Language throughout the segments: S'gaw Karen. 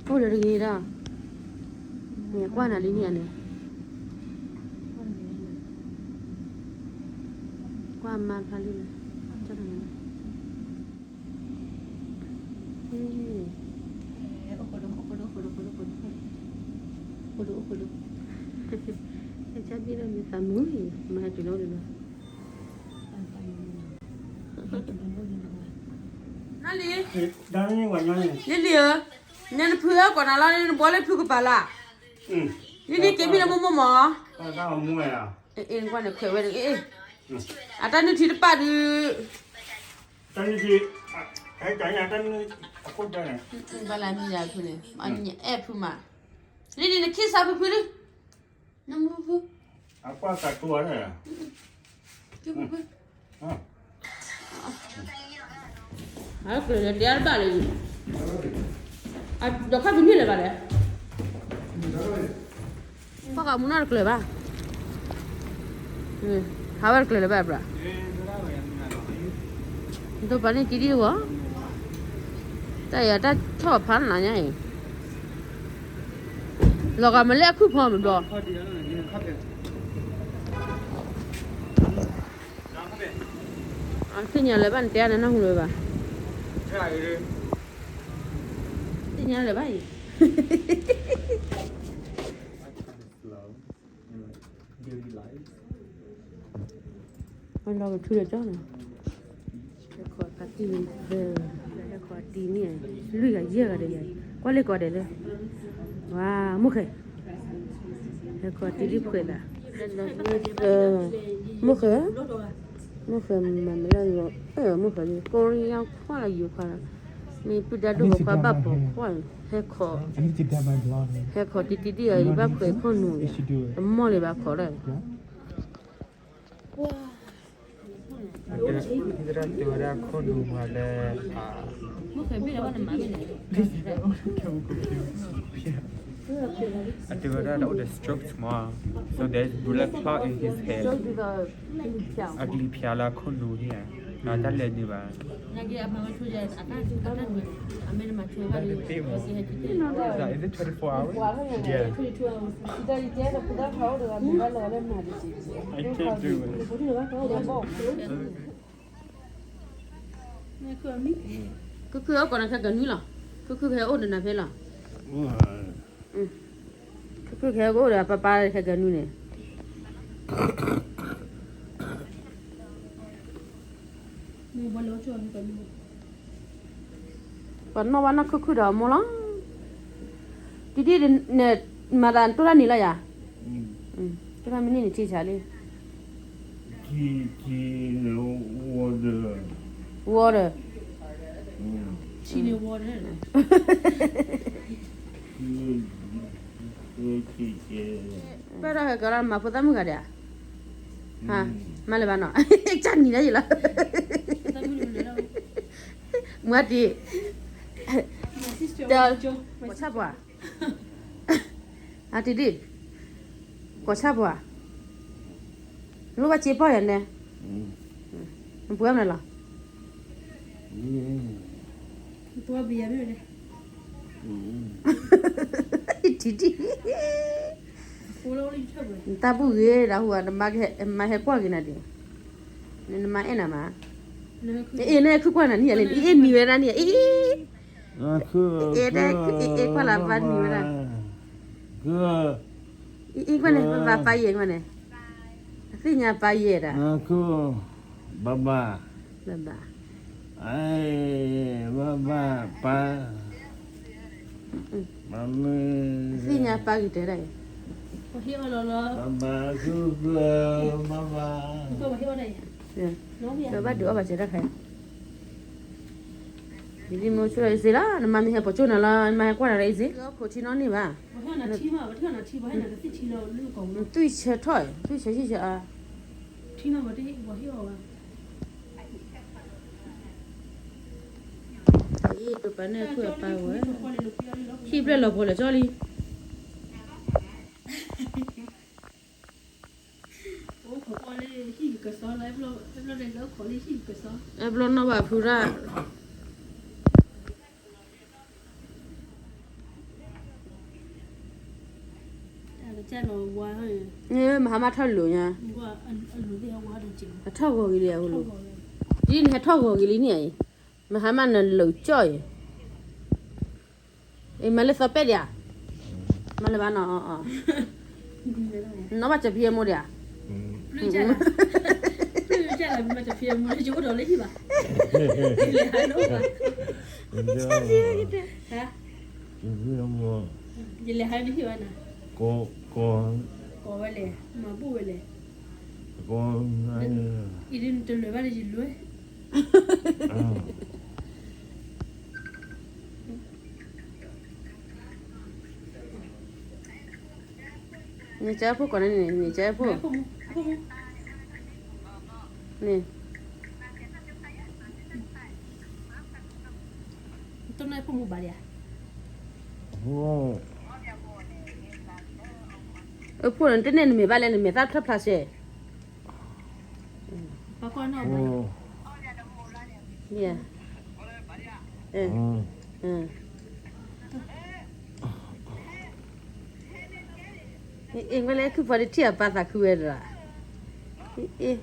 အိၣ်ဒီးတဂ့ၤဒီး, မ့ၢ်ကွၢ်နၤလံန့ၣ်န့ၣ်, ကွၢ်မါဖျါလံန့ၣ်, ကၢ်နၤ, ဟဲဆါဘံၣ်လၢမ့ၢ်သးမုာ်အံၤ မၤဟဲတုၤလီၤဒ်လီၤ. လံလံဧၢ, နဲနဖုဧၢ ကိးနၤလီၤ နဘှီလၢဖုကပၤလၢ်, လံလံက့ၤမံလၢမိၢ်မိၢ်မၢ်, အ့ၣ် နကွၢ်န့ၣ်ခွဲးဝဲန့ၣ်, အတၢ်နုၢ်ထံတပာ်ဒုး, တၢ်နုၢ်ထံ, ဘၣ်လၢမံယၤဖုန့ၣ် အဲၣ်ဖုမး, လံလံနခံစးဖုဖုလံ, နမုၢ်ဖု, အကွၢ်ကးတိၤန့ၣ် ဖုဖု, အကျၢၤလၢဒဲတဘၣ်လၢၤ, ဒီးခါဖုန့ၣ်လၢၤဘၣ်လဲၣ်, ပှၤကမူနီၢ်တကျၢၤဘၣ်, ဟးဝဲတကျၢၤလၢၤဘၣ်ဘျီ, ဒိးပာ်န့ၢ်တံဒံၣ်တဂီၢ်, တၢ်အံၤတၢ်ထီၣ်ဖးနးညါအံၤ, လီၤဂာ်မ့ၢ်လၢအခုၣ်ဖီမ့ၢ်ဘျီ အသ့ၣ်ညါလၢၤဘၣ် နတဲအါန့ၣ်နၢ်ဟူလၢၤဘၣ်, သ့ၣ်ညါလၢၤဘၣ်အံၤ, လီၤကထူဒီးကၠီန့ၣ်, ဟဲခီတံၢ်န့ၣ်, ဟဲခီတံၢ်န့ၣ်, လွံၢ်ဂၤယဲၢ်ဂၤဒီးယၤ, ကွၢ်လၢကိးဂၤဒဲးလၢ, ဝါ မိၢ်ဃဲ, ဟဲခီတံၢ်ဒ်ဖှဲးသး, မိၢ်ဃဲ, မိၢ်ဃဲမၤမလၢယိၤ, မိၢ်ဃဲ ကိးယါခွါလၢယိၤခွါလၢ, မ့ၢ်ပုၢ်ဒါဒိၣ်ဖိခွါဘၣ်ပိာ်ခွါ, ဟဲခီ, ဟဲခီတံၢ်တံၢ်ဒ်အံၤ ယဘၣ်ဖှဲးခိၣ်နူာ်, တမီၢ်လၢၤဘၣ်ခီလၢ အတဲဝဲဒၣ်တၢ်အိၣ်ဒီး stroke မး, so there's blood clot in his head, အကလံၤဖျါလၢခိၣ်နူာ်န့ၣ်ဧါ, တၢ်လဲၤနုာ်ဘၣ်, ခုၣ်ခုၣ်အိၣ်ကိးနၤခဲကနွံလီၤ, ခုၣ်ခုၣ်ကဟဲအိၣ်ဒီးနၤဖဲလီၤ, ခုၣ်ခုၣ်ကဟဲကအိၣ်ဒီးအပၢ်ပၢ်ခဲကနွံန့ၣ်, ပှၤနီၣ်ဘၣ်နီၢ်ခုၣ်ခုၣ်ဒီးအမိၢ်လီၤ, တံၤတံၤန့ၣ် မၤသးတိၢ်တၢ်နံၤလီၤယၤ, တိၢ်တၢ်မ့ၢ်န့ၢ်န့ၣ်ထံဆးလံ, water, ဆံန့ၣ် water, ဘၣ်ဒီးဟဲကလီမၤဖိသၣ်မုၣ်ဂၤဒဲးဧါ, မၤလၢၤဘၣ်နီၤ, ကၢ်နံၤလၢယလီၤ, မွၤတံၢ်, ကိးဆၣ်ပှၤ, အတံၤဒံၣ်, ကိးဆၣ်ပှၤ, လိၣ်ဘၣ်စ့ပီၢ်ယၤနဲ, နပှဲၤမနုၤလီၤ, တံၤဒံၣ်, နတၢ်ဘူၣ်ဂ့ၤဒၣ်ဟူဧါ, နမၤဟဲကွၢ်က့ၤနၤဒံး, နမၤအဲၣ်နၤမး, အ့ၣ် နအဲၣ်ခုၣ်ကွၢ်နၤန့ၣ်ယၤလံ, အ့ၣ် နံၤဝဲဒၣ်န့ၣ်, အ့ၣ် အဲၣ်ကွၢ်လၢပၢ်နံၤဝဲဒၣ်, အ့ၣ် ကွၢ်န့ၣ် ပၢ်ပၢ်ယဲၢ်ကွၢ်န့ၣ်, အသ့ၣ်ညါပၢ်ယဲၢ်ဒၣ်, ဘၣ်ဘၣ်, ဘၣ်ဘၣ်ပၢ်, သ့ၣ်ညါပၢ်ဂ့ၤတဲဒၣ်အံၤ, ဘၣ်ဘၣ်, ဘၣ်ဘၣ်, ပဘၣ်ဒုးအီၣ်ဘၣ်စဲးတၢ်ခါ ယမ့ၢ်ဆိၣ်လီၤ easy လီၤ, နမၤမ့ၢ်ဟဲပိာ်ကၠိနၤလီၤ, နမၤဟဲကွၢ်နၤလၢ easy, ခိးထံနီၣ်န့ၢ်ဘၣ်, နသွံၣ်ဆၢထီၣ်, သွံၣ်ဆၢဆံၣ်ဆၢအါ, တပာ်န့ၢ်အခိၣ်အပၢ်ဝဲ, ဟံၣ်ဘျဲၣ်လီၤပှီၤလၢာ်ကၠီလံ အဲၣ်ဘျီနီၢ်ဘၣ်ဖုရၣ်, အဲၣ်ဘျီနီၢ်ဘၣ်ဖုရၣ်, အဲၣ်ဘျီနီၢ်ဘၣ်ဖုရၣ်, မဟါမၢ်ထီၣ်လိာ်ညါ, အထီၣ်ဂီၤက့ၤလံအဃိလိာ်, ဒ်နဟဲထီၣ်ဂီၤက့ၤလံန့ၣ်အံၤ, မဟါမၢ်နလိာ်ကၠီၣ်အံၤ, အံၤမၤလၢသီပဲၣ်ဒံးဧါ, မၤလၢၤဘၣ်နီၤ, နီၢ်ဘၣ်ကၠီဖံအမိၢ်ဒံးဧါ, ယလဲၤဟးလၢဟံၣ်ဘၣ်, ကိးဝဲလဲၣ်, မၤဘူၣ်ဝဲလဲၣ်, အံၤဒ်နတလဲၤဘၣ်ဒီးယလဲၤ, န့ၣ်ကၠီဖိကိးန့ၣ်, န့ၣ်ကၠီဖိ, န့ၣ်, တနၢ်ဖိမူဘၣ်ဒံးဧါ, အဖိန့ၣ် တန့ၢ်နမဲာ်ဘၣ်လဲၣ်, နမဲာ်သၣ်ဖျါဖျါစဲး, အ့ၣ်, ဝဲလၢခုဖီဒ်ထံၣ်အပၢ်သးခုဝဲဒၣ်, အ့ၣ်,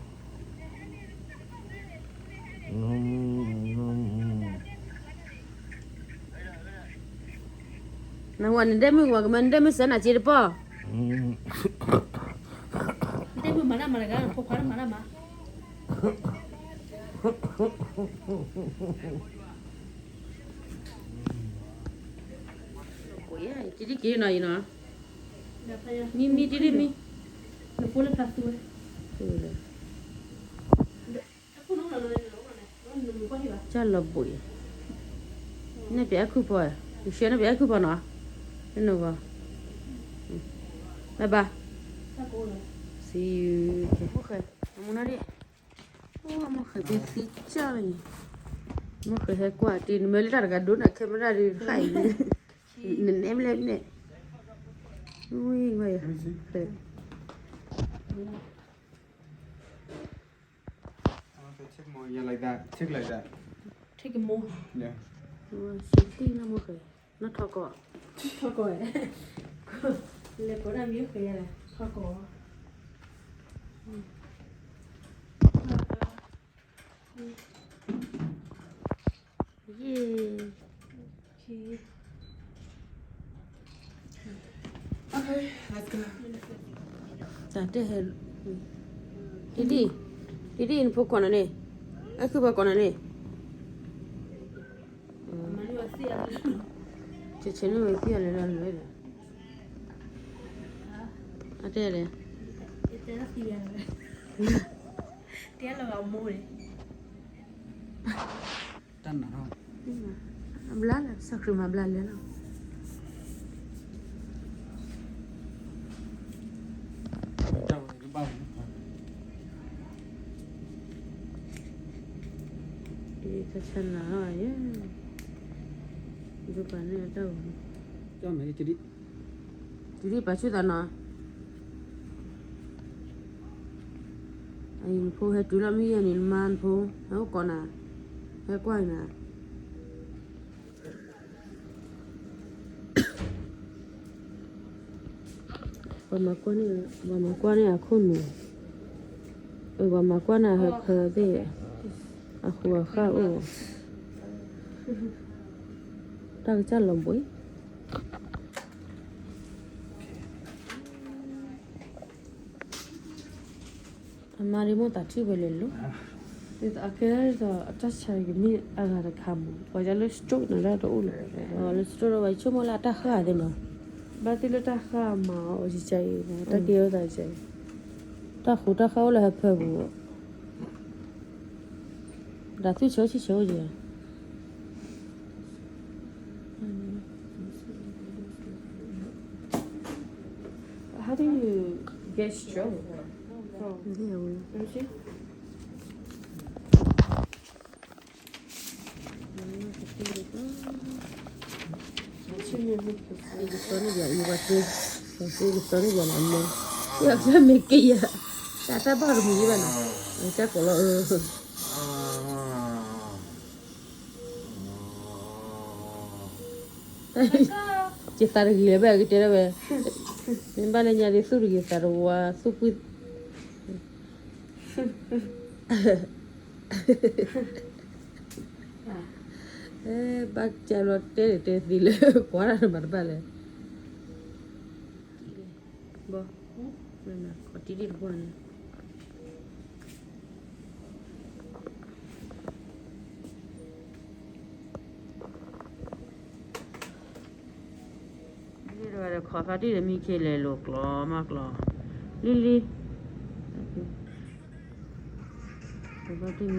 နဝၤနဒဲမုၣ်ဝၤကမၢနဒဲမုၣ်စဲနၤစ့တပီၢ်, ဒဲမုၣ်မၤတၢ်မၤတဂၤ ဖိခွါတမၤတၢ်မၤ, တဒ်က့ၤနီၤအံၤနီၤ, မံမံတဒ်မံ, နဖိလၢဖျါသူဝဲ, ကၢ်လီၤဘှံး, နဲၣ်ပျဲခုၣ်ဖီ, ယဆှၢနဲၣ်ပျဲခုၣ်ဖီနီၤ, လၢနဂီၢ်, bye bye, see you, မိၢ်ဃဲ, မူနီၢ်ဒံး, မိၢ်ဃဲကသံကၢ်လီၤ, မိၢ်ဃဲဟဲကွၢ်တ့ၢ် နမၢလၢတၢ်တဂၤဒိနၤ camera ဒ်တခါအံၤ, နနဲမလဲၣ်န့ၣ်, ဝံၤဝဲ, Okay, take more. Yeah, like that. Take like that. Take more. Yeah. စံးတံၢ်နီၢ်မိၢ်ဃဲ, နီၢ်ထီၣ်ကီး, ထီၣ်ကီး, လဲၤကိးတၢ်မံဃဲလဲၣ်, ထီၣ်ကီး, ယ့ၣ်, Okay, let's go. တၢ်တဲဟဲ, ဒ်ဒ်, ဒ်ဒ်နဖိကိးနၤန့ၣ်, အဲခုပှၤကိးနၤန့ၣ်, ဆဲးဆဲးန့ၣ်ဝဲသံအလဲၤလီၤလၢဒီး, အတဲလဲၣ်, တဲလီၤမိၢ်န့ၣ် တၢ်နးထီၣ်, အဘျါလၢ စၢ်ခရံာ်မၤဘျါလဲၣ်လီၤ, တၢ်ဆါနးထီၣ်ယဲ, ယပာ်န့ၢ်အတၢ်ဂီၤ, တုၤဒံးပာ်ဆူၣ်သးနီၤ, အံၤနဖိဟဲတုၤလီၤမ့ၢ်ယဲန့ၣ် နမါနဖိ, ဟဲအိၣ်ကိးနၤ, ဟဲကွၢ်နၤ ပှၤမၤကွၢ်န့ၢ်, ပှၤမၤကွၢ်န့ၢ်အခိၣ်နူာ်, ပှၤမၤကွၢ်န့ၢ်အဟၢဖၢသ့ၣ်, အဃိအဃၣ်အိၣ်, တၢ်ကစၢ်လီၤဘှံး အမါဒ်မိၣ်သးထံၣ်ဝဲလဲၤလိၤ, အကဲဒ်သိးအတၢ်ဆါကမ့ၢ်အဂၤတခါမး, ပှၤကညီလၢ stroke န့ၣ်လၢတအိၣ်လၢၤ, လၢ stroke ဒီး ပှၤဆိကမိၣ်လၢအတၢ်ဃၢ်သ့ၣ်နီၤ, ဘၣ်သ့ၣ်လၢတၢ်ဃၢ်မၤအီၤကကဲအံၤ, တၢ်ကဲထီၣ်သးကကဲအံၤ, တၢ်ဃူတၢ်ဃၢ်အိၣ်လၢဟၢဖၢပူၤ, ဒီးသူၣ်ဆၢဆံဆၢအိၣ်က့ၤ How do you get stroke? Oh, let me see. ကစီန့ၣ်ဘၣ်အံၤဘၣ်သ့, ကစီန့ၣ်ဘၣ်လၢအမိၢ်, ယကမ့ၢ်က့ၤယၤ, တၢ်တၢ်ဘၣ်တမံၤဘၣ်နီၤ, တၢ်ကိးလီၤအၢ ယသးတဂ့ၤလၢၤဘၣ် ကတဲဒၣ်ဝဲ, မ့ၢ်ဘၣ်လၢညါဒ်သူၣ်တဂ့ၤသးတဝါ သူၣ်ဖှံ ဘၣ်ကၢ်လီၤတဲတဲသ့လၢ ကွၢ်တၢ်တမၤတဘၣ်လဲၣ်. ဘီ ခီၣ်တံၢ်တံၢ်တပှၢ်န့ၣ် လံလံဒီးခီၣ်ဖးတံၢ်ဒီးမံခ့လဲၤလိာ်ကျီမ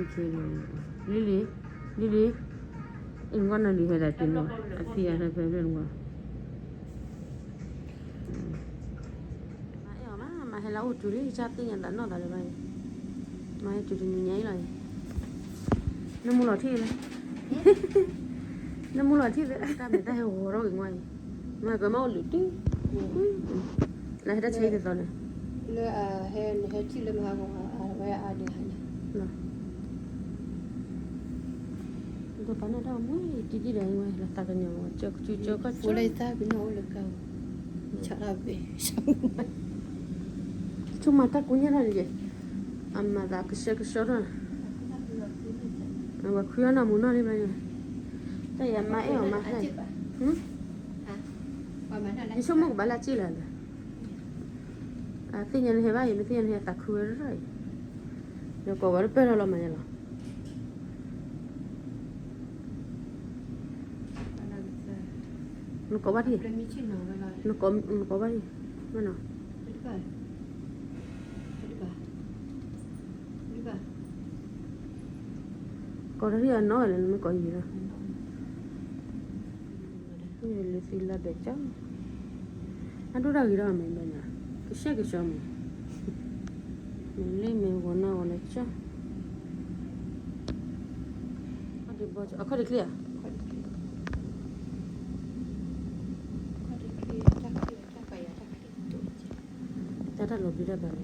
းကျီ, လံလံ, ခီၣ်ဖးတံၢ်မံခ့လဲၤလိာ်, လံလံ, လံလံ, အ့ၣ် နကွၢ်နီၢ်လံၤဟဲဒၣ်တုၤနီၤ အဖံအသးဖဲဖဲနကွၢ် မၤအဲၣ်အီၤမး မၤဟဲလၢအိၣ်တုၤလံ ကစၢ်သ့ၣ်ညါသးနီၢ်သးလၢၤဘၣ်အံၤ, မၤဟဲတုၤတနံၤညါအံၤလီၤအံၤ, နမူလီၤထံၣ်လၢ, နမူလီၤထံၣ်လၢ တၢ်မဲာ်တၢ်ဟဲဂီၤထီၣ်က့ၤမီၤအံၤ, မၤကမၣ်အိၣ်လုာ်တုၤ, လၢဟဲတၢ်ဆၢအံၤတသီန့ၣ်, လၢအဟဲနဟဲထံၣ်လၢမဟါဂီၤ အဝဲအါဒံးဟါန့ၣ် ဒိးပာ်န့ၢ်တၢ်မူတံၢ်တံၢ်ဒီး ဝဲလီၤသးကညီၤ ကၠီကၠူကၠီကီၢ်ကၠီ လၢယသးကညီၤအိၣ်လၢကါ, ဆၣ်လၢဘ့ၣ်, ဆိကမိၣ်တၢ်ကူၣ်ညါထီၣ်လံ, အမၤသးကဆှဲကဆှီထီၣ်, ဝဲခွံအီၣ်နီၢ်မူနီၢ်လံဘျီညါ, တၢ်ယၤမၤအဲၣ်အီၤမၤဟဲ, ယဆိကမိၣ်ကဘၣ်လၢကၠ့လၢ်လၢ, အသ့ၣ်ညါနဟဲဘၣ်အံၤ မ့ၢ်သ့ၣ်ညါနဟဲသးခုဝဲရၣ်အံၤ, ယကိးဝဲတပၢၢ်ထီၣ်လီၤမးယဲလီၤ နကိးဘၣ်ဒံး, နကိးဘၣ်ဒံး, မ့ၢ်နီၤ, ကိးတၢ်ဒံးအနီၢ်ဝဲလၢနမ့ၢ်ကိးယံၤလီၤ, လၢသံလၢဘဲကၠီ, အဒိၣ်တၢ်ဂ့ၤထီၣ်မ့ၢ်ဘၣ်ညါ, ကဆှဲကဆှီမ့ၢ်, မ့ၢ်လ့မ့ၢ်ဂီၤနီၢ်ဂီၤလၢကၠီ အခီၣ်တချ့ဧါ, တၢ်တၢ်လီၤဘျုးတၢ်ဘၣ်န့ၣ်,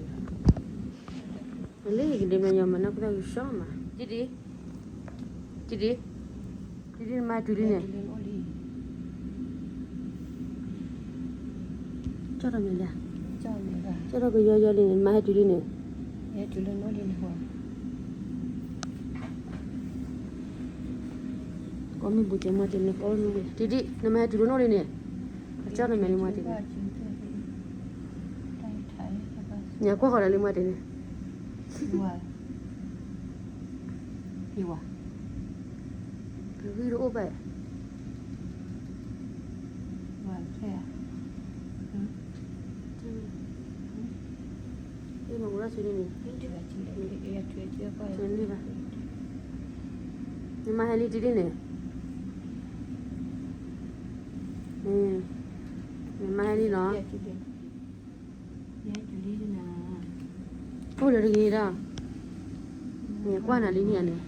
လၢယကဒ့မညီမၤနီၢ်ကသၣ်ဂုၤဆှီမး, တံဒံ, တံဒံ, တံဒံနမၤဟဲတုၤလံန့ၣ်, ကၠီၣ်ထီၣ်မဲာ်လံ, ကၠီၣ်ထီၣ်ကယီယီလံန့ၣ် နမၤဟဲတုၤလံန့ၣ်, ကိးမ့ၢ်ဘူးကဲမၤတ့ၢ်န့ၣ် ကိးမ့ၢ်ဘူး, တံဒံ နမၤဟဲတုၤလၢနီၣ်လံန့ၣ်, ကၠီၣ်ထီၣ်မဲာ်လံမၤတ့ၢ်န့ၣ်, ညါကွၢ်ဃီၤဒီးလံမၤတ့ၢ်န့ၣ် ယဝၤ, ယဝၤ, ဂံၢ်တအိၣ်ဘၣ်, ယဝၤ, အ့ၣ် မၤဝဲဒၣ်ဆူန့ၣ်န့ၣ်, န့ၣ်ဘၣ်, နမၤဟဲလံတံဒံန့ၣ်, နမၤဟဲလံနီၤ အိၣ်လၢတဂ့ၤဒီး, နကွၢ်နၤလံန့ၣ်န့ၣ်,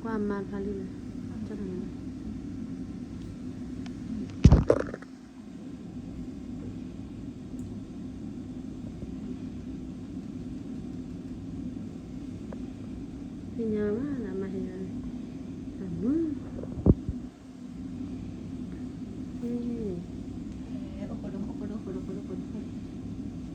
ကွၢ်မါဖျါလံန့ၣ်, သ့ၣ်ညါဘၣ်နမၤဟဲ, မုၢ် ဟဲကၢ်ဘံၣ်ဒီးမ့ၢ်သးမုာ်အံၤ မၤဟဲတုၤလီၤဒုးလီၤ,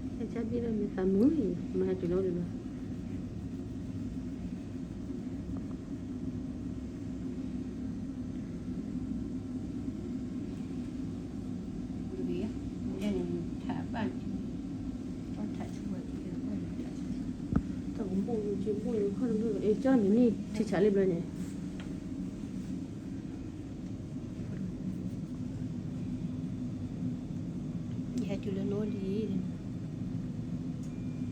တၢ်ကဘိၣ်ယိၣ်က့ၤဘိၣ်ယိၣ်ခီၣ်တဘျီ အဲၣ်ကၠီၣ်န့ၣ်န့ၣ် ထံဆးလံဘျီန့ၣ် ယဟဲတုၤလၢနီၣ်လံ, ယဟဲတု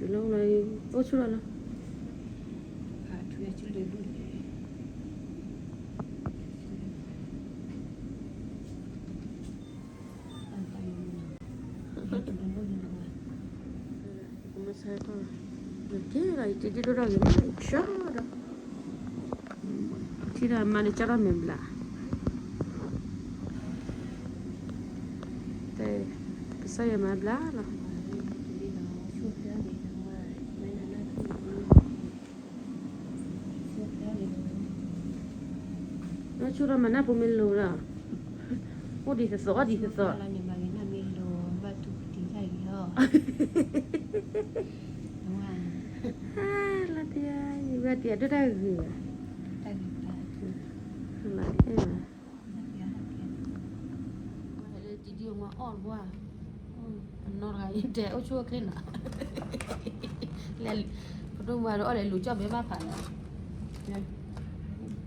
ၤလၢနီၣ်လံ, အိၣ်ဆူၣ်လီၤလီၤ, ဖးထူဝဲဆူၣ်လၢဒူၣ်န့ၣ် ကမၤစၢ်ကီၢ်, ကဲလီၤ ယတံၤဒံၣ်ဒိၣ်ထီၣ်ဂ့ၤမး ယဆၢဒီး, ထံၣ်ဒီးအမါန့ၣ်ကၠီၣ်ထီၣ်မဲာ်ဘျး, တဲ, ကစၢ်ယွၤမၤဘျးလီၤ, ဆူၣ်ဖျါန့ၣ် ဆိၣ်ထီၣ်မၤနၢ်ဖိမ့ၢ်လိၤဒီး, အိၣ်ဒ်သိးသိး အိၣ်ဒ်သိးသိးလီၤန့ၣ် မၤဂ့ၤနၢ်မ့ၢ်လိၤ ဘၣ်တူၢ်ကတံၤတၢ်ဂ့ၤလီၤ, လၢတယါ ယဝဲတယါဒိၣ်တၢ်ဂ့ၤဘၣ်, တၢ်ဂ့ၤဘၣ်, လၢအဲၣ်ဘၣ်, လၢတံဒံၣ်မၤအီၣ်တဘၣ် အနီၢ်တဂၤအံၤ တဲအိၣ်ဆူၣ်အိၣ်ချ့နီၤ, လဲၤ ပဒိၣ်မူဒီးအီၣ်လဲၤလူၤကၠီၣ်ဘဲဘၣ်ဖးနီၤ,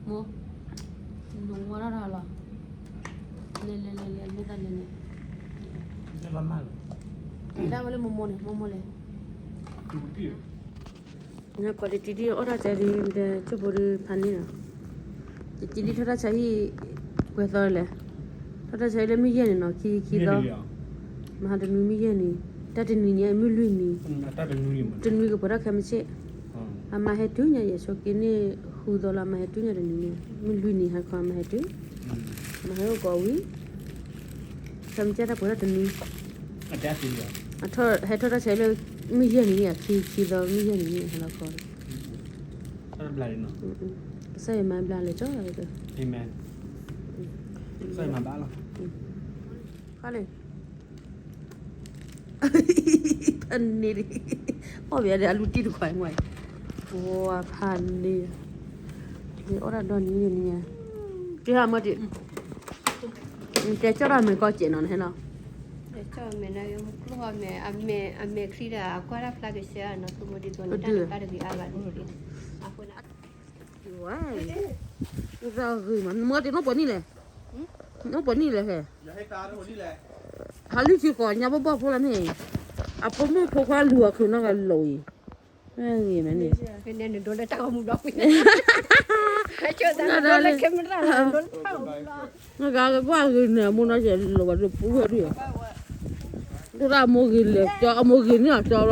မိၢ် လူၤဝါထီၣ်တၢ်လီၤ, လဲၤလဲၤလဲၤလဲၤ မ့ၢ်တၢ်လဲၤလဲၤ, ဒၣ်ဝဲလၢမိၢ်မိၢ်န့ၣ် မိၢ်မိၢ်လဲၤ နကွၢ်တတံဒံၣ်အီၣ်တၢ်ဆါဒ် တဲဆိၣ်ဖိဒုးဖးန့ၢ်နီၤ, တတံဒံၣ်ထီၣ်တၢ်ဆါဟံၣ် ပှဲၤသီလဲၣ်, ထီၣ်တၢ်ဆါဟံၣ်လၢမုၢ်ယဲၢ်န့ၣ်နီၤ ခံခံသီ, မဟါတနွံမုၢ်ယဲၢ်နံၤ, တၢ်တနွံညါ မုၢ်လွံၢ်နံၤ, တနွံကပှဲၤထီၣ်ခဲမုၢ်ဆ့ၣ်, အမါဟဲတုၤညါ ယဆိးက့န့ၢ်ဃုသီလီၤ အမါဟဲတုၤညါတနွံန့ၣ် မုၢ်လွံၢ်နံၤဟါခီအမါဟဲတုၤ, မဟဲအိၣ်ကိးဝံၤ ခဲမုၢ်ဆ့ၣ်တၢ်ပှဲၤထီၣ်တနွံ, ဟဲထီၣ်တၢ်ဆါလၢ မုၢ်ယဲၢ်နံၤန့ၣ် ခံခံသီ မုၢ်ယဲၢ်နံၤန့ၣ် ဟဲလီၤခီ, ကစၢ်ယွၤမၤဘျါလၢကၠီ, ခီလၢ ဖးန့ၢ်ဒံး, အီၣ်ဘၣ်ဒီးအလူတံၢ်တခွါမ့ၢ်, ပှၤဖးန့ၢ်, အီၣ်တၢ်ဒီနံၤန့ၣ်, ကဟးမ့ၢ်ဒံး, တဲကၠီၣ်တၢ်မဲာ်ကီၢ်စဲးနီၤ နဟဲနီၤ, တဲကၠီၣ်မဲာ်နီၤ ကျိၣ်မဲာ် အမဲာ်ချံဒီး အကွၢ်တၢ်ဖျါကဆှီနီၤ သူမူဒံးသိးန့ၣ် တၢ်တပၢ်တဂ့ၤအါဂၤဒ်န့ၣ်, အဃိန့ၣ် ဝါ, ဂ့ၤမး မ့ၢ်တနီၢ်ပှၤနံၣ်လဲၣ်, နီၢ်ပှၤနံၣ်လဲၣ်ဟဲ, ဟးလံစ့ၢ်ကီး ညါဘီၣ်ဘီၣ်ဖိလီၤန့ၣ်, အဖိမုၣ်ဖိခွါလူၤအချုးနီတဂၤလီၤအံၤ, မ့ၢ်ဂ့ၤမးန့ၣ်, နဂၤကကွၢ်ဂ့ၤန့ၣ် အမိၢ်နီၢ်ကဲၤလိာ်ဘၣ်ဒိၣ်ပူၤဝဲဒၣ်, ဒိၣ်ဒၣ်အမိၢ်ဂ့ၤလဲၤကၠီ အမိၢ်ဂ့ၤန့ၣ်အကၠီလီၤ, လဲၤတၢ်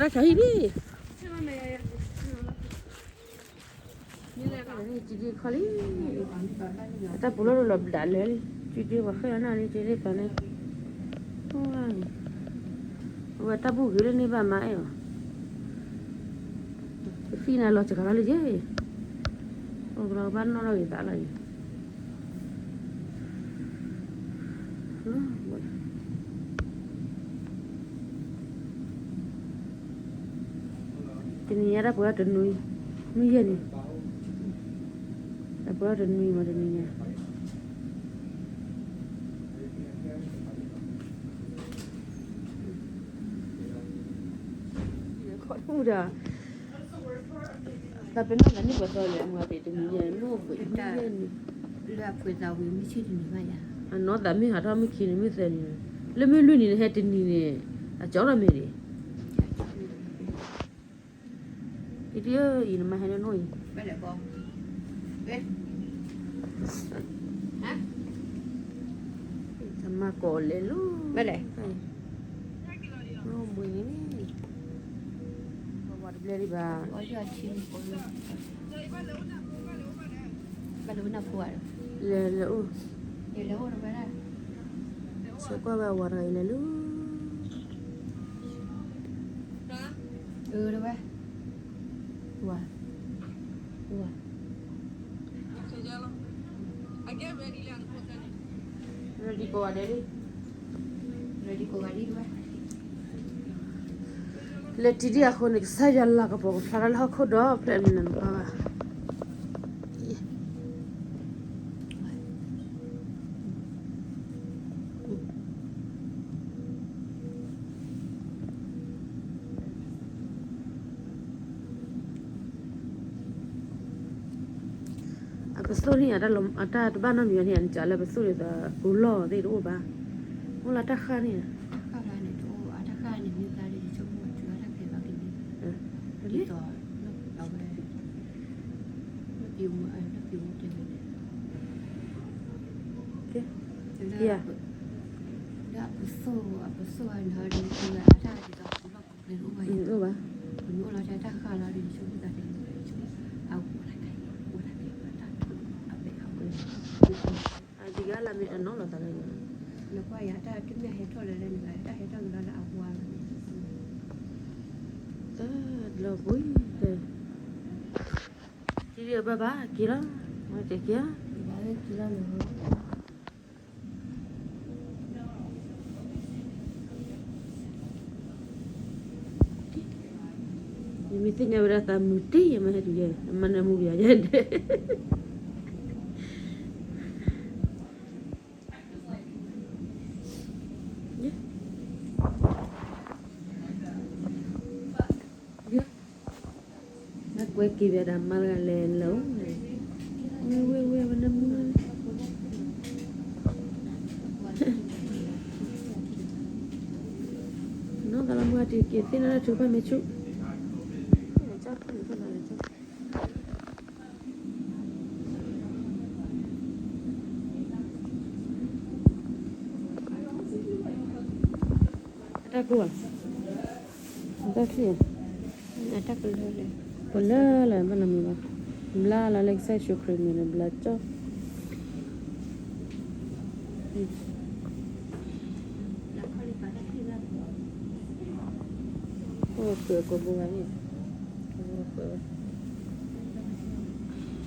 ဆါဟံၣ်လံ ကဒံခီလံ, တၢ်ပူၤလီၤလီၤဘျးလၢာ်လံ, ကဒံပှၤဃ့ၢ်လီၤနၢ်လံ ကဒံပှၤန့ၣ်, အဝဲတၢ်ဘူၣ်ဂ့ၤလၢန့ၣ်ဘၣ်မၤအဲၣ်အီၤ, ကသံၣ်နၤလီၤစှၤလီၤလံယဲ, အိၣ်ကလီၤဘၣ်နီၣ်ထီၣ်ဂ့ၤသးလီၤအံၤ တနံၤညါတၢ်ပှဲၤထီၣ်တနွံ, မုၢ်ယဲၢ်နံၤ, တၢ်ပှဲၤထီၣ်တနွံမးတနံၤညါ, ခီၣ်ထူၣ်ဒီး တၢ်ပနီၣ်သးန့ၢ်ပှဲၤသီလဲၣ် အမူအပ့ၤတနံၤညါ မုၢ်အိၣ်ပှဲၤမုၢ်ယဲၢ်နံၤ, လၢအပှဲၤသးဝံၤမုၢ်ဆ့ၣ်တနံၤဘၣ်ယၤ, အနီၢ်သးမ့ၢ်ဟးထီၣ်မုၢ်ခံနံၤမုၢ်သၢနံၤ, လၢမုၢ်လွံၢ်နံၤန့ၣ် ဟဲတနံၤန့ၣ်, အကၠီထီၣ်မ့ၢ်ဒံး, အံၤနမါဟဲလၢနိၣ်အံၤ, တမၤကိးလဲၤလိၤ, ဘၣ်လဲၣ်, ဘၣ်ဝါတဘျဲၣ်ဒံးဘၣ်, လဲၤလဲၤအိၣ်, ဆဲးကွၢ်ဝဲအဝၤတဂၤအံၤလဲၤလၢ, ဝၤ, ဝၤ, ready ကိးဂၤဒဲးလံ, ready ကိးဂၤဒဲးဝဲ လၢတံဒံၣ်အဃိန့ၣ် ကစၢ်ယွၤလၤကပီၤကဖျါထီၣ်လၢဟီၣ်ခိၣ်ဒီဖျၢၣ်န့ၣ်နၤနပၢ်ဘၣ်, အပသိၣ်န့ၣ် အတၢ်တဘၣ်နီတမံၤန့ၣ် နစးလၢပသိၣ်ဒ်သိး ပူၤလီၢ်သ့ၣ်တအိၣ်ဘၣ်, အိၣ်လၢတၢ်ဃၢ်န့ၣ်, တၢ်ဃၢ်န့ၣ် တအိၣ်ဘၣ်, တၢ်ဃၢ်န့ၣ် မ့ၢ်ဘျါဒီး ယဆိကမိၣ် တုၤအတၢ်ဖဲးဘၣ်က့ၤန့ၣ်, ဒ်သိး အဝဲ လၢအပသိၣ် အပသိၣ်န့ၣ် အတၢ်ဒ်သိးပူၤလီၢ်ပူၤကျဲတအိၣ်ဘၣ်, ပမ့ၢ်အိၣ်လီၤတဲတၢ်ဃၢ်လီၤဒီး ယဆိကမိၣ်သးန့ၣ် အဝဲ အဝဲ အဝဲ အဝဲ အဝဲ နကွၢ်ယၤ တၢ်တမ့ၢ်ဟဲထီၣ်လၢလၢန့ၣ်ဘၣ် တၢ်ဟဲထီၣ်ကဒီးလၢအဝါလီၤန့ၣ်, လီၤဘှံး, တံဒံၣ်ဘၣ်ဘၣ်က့ၤလီၤ, ဝဲက့ၤက့ၤ, လၢလၢ ယမ့ၢ်သ့ၣ်ညါဝဲဒၣ်သးမုာ်တ့ၢ် ယမၤဟဲတုၤယဲ အမၤနၢမူပယၤယဲ နကွဲးက့ၤပဒၣ်မါတဂၤလဲၤလၢ ဝဲ ဝဲ ဝဲ ဝဲနၢမူလၢ နီၢ်သးလီမူအတံၢ်က့ၤသ့ၣ်နီၣ်လၢထုကဖၣ်မ့ၢ်ဆူၣ် အတၢ်ကိၢ်ဧါ, အတၢ်ချံၣ်ဧါ, အတၢ်ကလၢလၢ, ပလၢလၢဘၣ်လီၤမုၢ်ဘၣ်, ဘျါလီၤလၢကစၢ်ယ့ၣ်ၡူးခရံာ်မံၤလၢဘျါကၠီ, အိၣ်ဃုာ်ကိးဘိဘၣ်န့ၣ်, အိၣ်ဃုာ် ဘျါလီၤ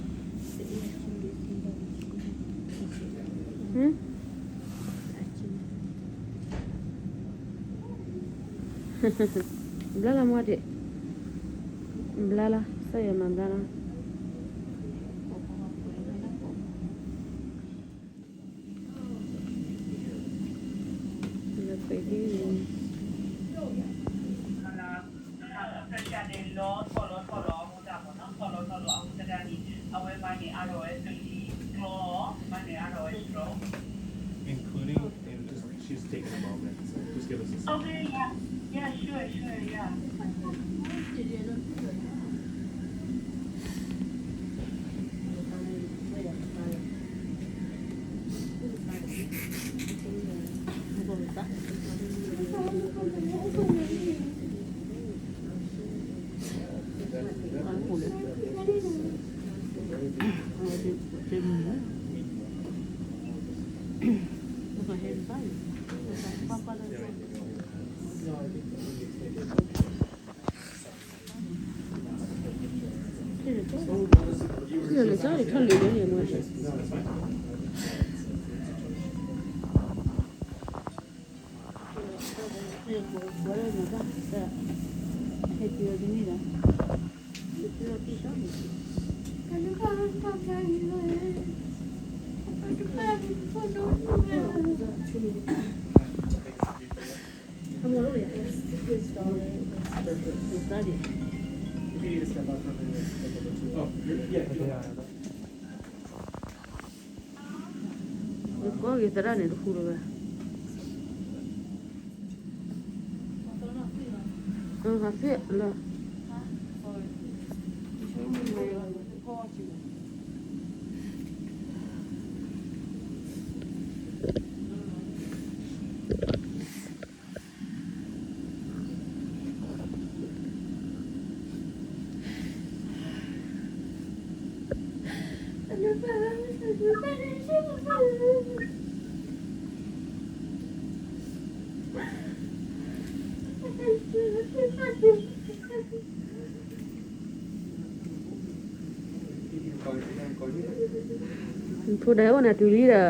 မ့ၢ်ဒံး, ဘျါလီၤ, စၢ်ယွၤမၤဘျါလီၤ. နကွၢ်က့ၤသရၣ်န့ၣ်တဃူလၢၤဘၣ်. အသ့ၣ်လၢ ဖိဒါအိၣ်နၤတုၤလံဒီ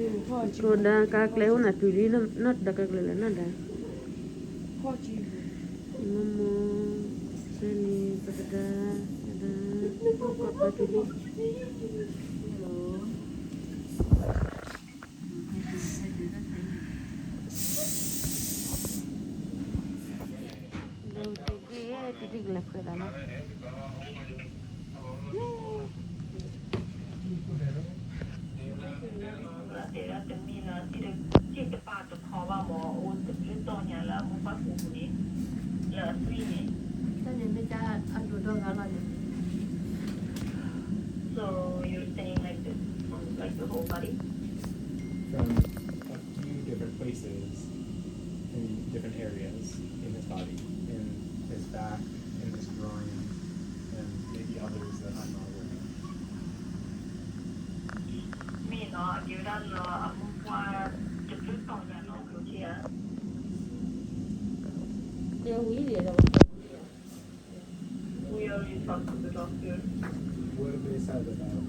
း, ဖိဒါကါကျဲအိၣ်နၤတုၤလံ, နီၢ်ဒါကါကျဲလၢနီၢ်ဒါ, မမ, စဲန့ၣ် ပကဒါ, ဒါ, ပကပၤတုၤလံ. So you're saying like this, like the whole body? From a few different places in different areas in his body, in his back, in his groin, and maybe others that I'm not aware of. မ့ၢ်နီၤ အကဲဝဲဒၣ်လၢအမိၢ်ပှၢ် တဘျုးတီၤညါနီၤ ကဲဧါ. We already talked to the doctor. What did they say about it?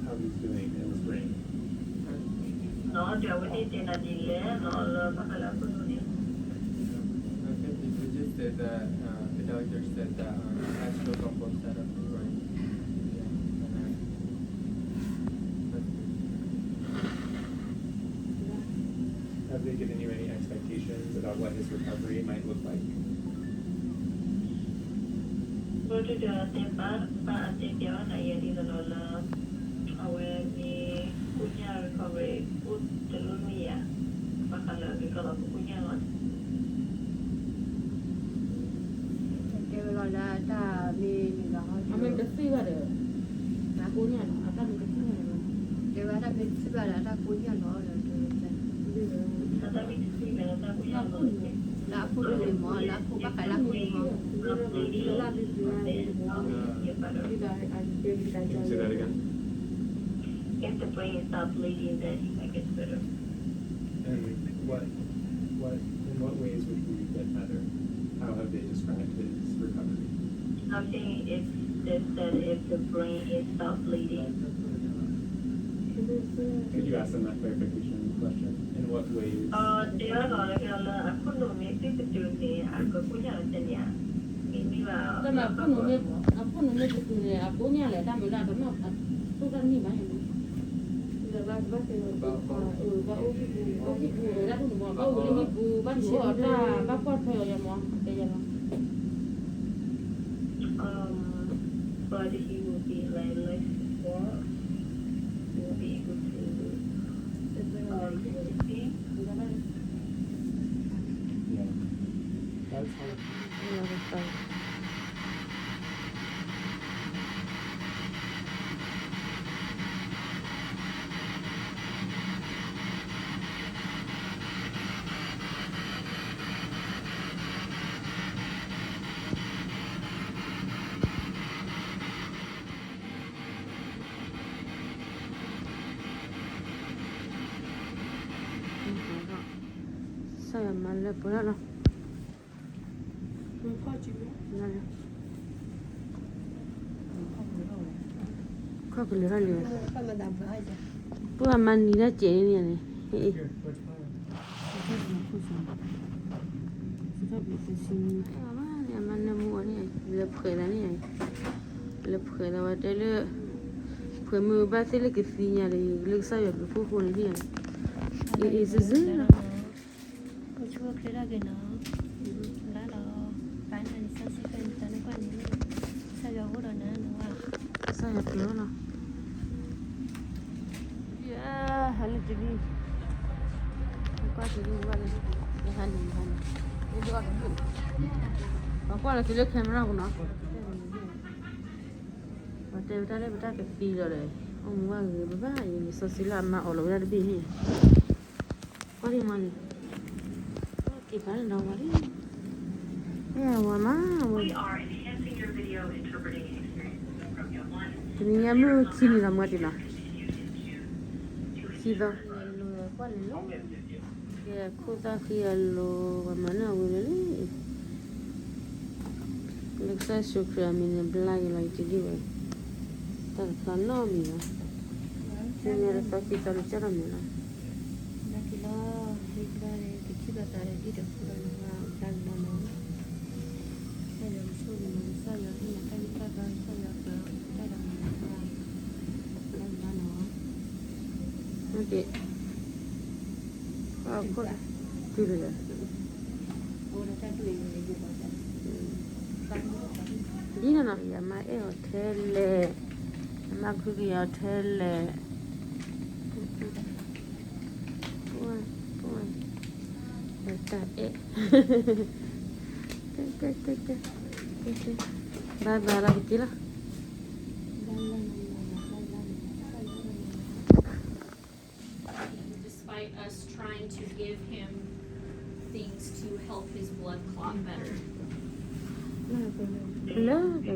ဒီးအဝဲသ့ၣ်တဲနၤဒ်လဲၣ်နီၤ လၢဘၣ်ဃးလၢအခိၣ်နူာ်န့ၣ် I think they just said that uh, the doctor said that um, he has to go both side of the brain. Yeah, and I, that's good. Have they given you any expectations about what his recovery might look like? ဘၣ်ဒီးတဲဘၣ် ဘၣ်အတဲပျဲဘၣ်နၤယဲဒ်သိးလီၤလၢ အဝဲမ့ၢ် ကိညၢ် recovery အိၣ်တလီၢ်လၢယၤ ဘၣ်ဃးလၢကကီလီၤပကိညၢ်လီၤန့ၣ် တဲဝဲလီၤလၢတၢ်မ့ၢ်န့ၣ်လီၤ အမ့ၢ်တသ့ဘၣ်ဒီး ကိညၢ် အတၢ်မ့ၢ်တသ့ဘၣ်ဒီး တဲဝဲတၢ်မ့ၢ်တသ့ဘၣ်ဒီး အတၢ်ကိညၢ်လီၤဒီး တဲဝဲ အတၢ်မ့ၢ်တသ့ဘၣ်ဒီး တၢ်ကိညၢ်လီၤ လၢအခိၣ်န့ၣ်မ့ၢ် လၢအခိၣ်ဘၣ်ဃးလၢအခိၣ်န့ၣ်မ့ၢ် Say that again. If the brain is not bleeding, then he might get better. And what, what, in what ways would he get better? How have they described his recovery? Something if they said if the brain is stop bleeding. Could you ask them that clarification question? In what ways? ဒီးတဲအီၤလီၤလၢအခိၣ်နူာ်မ့ၢ်သ့ၣ်ကတုၤန့ၣ် အကကိညၢ်လီၤတန့ၢ်ဧါ မ့မ့ၢ်ဘၣ် တၢ်မ့ၢ်အခိၣ်နူာ်မ့ၢ် အခိၣ်နူာ်မ့ၢ်ကတုၤန့ၣ် အကိညၢ်လဲၣ် တၢ်မ့ၢ်လၢအတမ့ၢ်အတိၢ်တၢ်န့ၢ်ဘၣ်န့ၣ် ဘၣ်အိၣ်ဟံၣ်ပူၤ ဘၣ်အိၣ်ဟံၣ်ပူၤ ဘၣ်အိၣ်လၢဟံၣ်ပူၤ ဘၣ်ဒိးအီၣ်တၢ် ဘၣ်ကွၢ်ထွဲအီၤယၤမး တဲယၤလီၤ Um, but he will be like, like before. He will be able to, um, see. Yeah. That's how စၢ်ယွၤမၤလၢပှဲၤလီၤလီၤ ခီၣ်ကလၢာ်ထီၣ်လံ, ပှၤမၤနံၤတၢ်စဲးန့ၣ်န့ၣ်, အမၤနၢမူအီၤန့ၣ်, လဲၤဖှဲးလီၤန့ၣ်, လဲၤဖှဲးလီၤဝဲတဲလၢ, ဖှဲးမုၢ်ဘၣ်သ့ၣ်လၢကသံညါဒီး လၢကစၢ်ယွၤဘျုးဖှိၣ်ဃိန့ၣ်န့ၣ်, အ့ၣ်အ့ၣ်စ့စ့လီၤ. အိၣ်ဆူၣ်အိၣ်ချ့ထီၣ်က့ၤနီၤ, ဘၣ်ဒီး, ပၢ်န့ၣ် နစီဆှံဖဲန့ၣ် တၢ်န့ၣ်ကွၢ်န့ၣ်, ကစၢ်ယွၤအိၣ်ဒီးနၤနီၤ, ကစၢ်ယွၤကျၢၤလီၤ, ဟဲလၢတလံ, ကွၢ်တလံ, ကွၢ်လၢ, ဟဲလံ, ဟဲလံ, ပကွၢ်လၢတုၤလၢ camera ပူၤနီၤ, ပတဲဝဲတၢ်လၢပတၢ်ကသံဒီး, အိၣ်မူဘၣ်ဂ့ၤဂ့ၤဘၣ်ဘၣ်, ယလံာ်စီဆှံလၢအမၤအီၣ်လီၤဝဲဒၣ်တဘ့ၣ်န့ၣ်, ကွၢ်လံမးန့ၣ်, က့ၤဖးန့ၣ်ဒီးဝဲလံ, မ့ၢ်ဝဲမးဝဲ, တနံၤညါမုၢ်ခံနံၤလီၤမးတံၢ်လီၤ, ခံသီ, ကွၢ်လံလီၤ. ကဲ ခိၣ်သၣ်ဃံအလိၤ ပှၤမၤန့ၢ်အဝံၤလၢလံ, လၢကစၢ်ယ့ၣ်ၡူးခရံာ်အမံၤန့ၣ် ဘျါက့ၤလီၤ ယတဒံၣ်ဝဲ, တၢ်တဖျါနီတမံၤဘၣ်, မ့ၢ်တသီခံသီလၢကၢ်ထီၣ်မ့ၢ်လီၤ, ဘျါက့ၤလီၤ, မ့ၢ်ဘျါန့ၣ် ကထံၣ်ဘၣ်သးဒီးဒ်တဖုဒီးန့ၣ် ဘျါက့ၤလီၤနီၤ, ကစၢ်ယွၤကဆိၣ်ဂ့ၤန့ၣ် ကစၢ်ယွၤဟ့ၣ်နၤတၢ်ဂံၢ်တၢ်ဘါ ကစၢ်ယွၤပျၢၤတၢ်ဒီးန့ၣ် ဘျါက့ၤလီၤနီၤ. ဒ်န့ၣ်နီၤ ယမါအဲၣ်အီၤထဲလဲၣ်, ယမါခုကယၤအီၤထဲလဲၣ်, ပှၤတၢ်အဲၣ်, ဘၣ်ဘၣ်လီၤ ပက့ၤလီၤ. Despite us trying to give him things to help his blood clot better. လၢ ခီ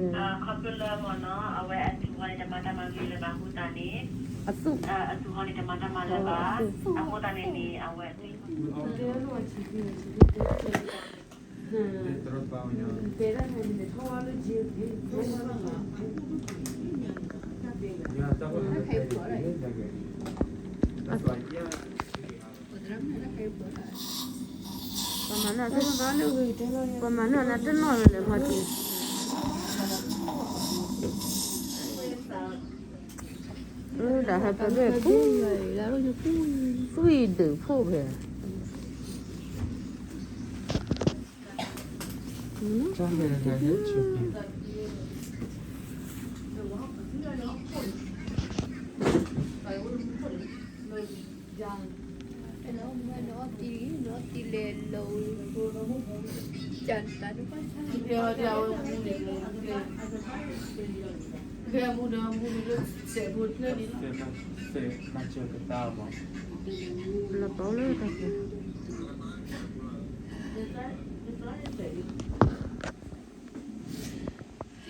ဖျိလၢမ့ၢ်နီၤ အဝဲအသူၣ်ဟီန့ၣ် တမၤတၢ်မၤဂ့ၤလၢၤဘၣ်အဃိသတးန့ၣ်, အသူၣ်, အသူၣ်ဟီန့ၣ် တမၤတၢ်မၤလၢၤဘၣ်, အဃိသတးန့ၣ်န့ၣ် အဝဲ That's why, yeah. ပှၤမၤန့ၢ် ပှၤမၤန့ၢ်နၤတနီၣ်ဝဲလဲၣ် မီၢ်ထံ, ဒၣ်ဟဲပှဲၤဖဲ သွံၣ်ဒုးဖိဖဲ လီၤပီ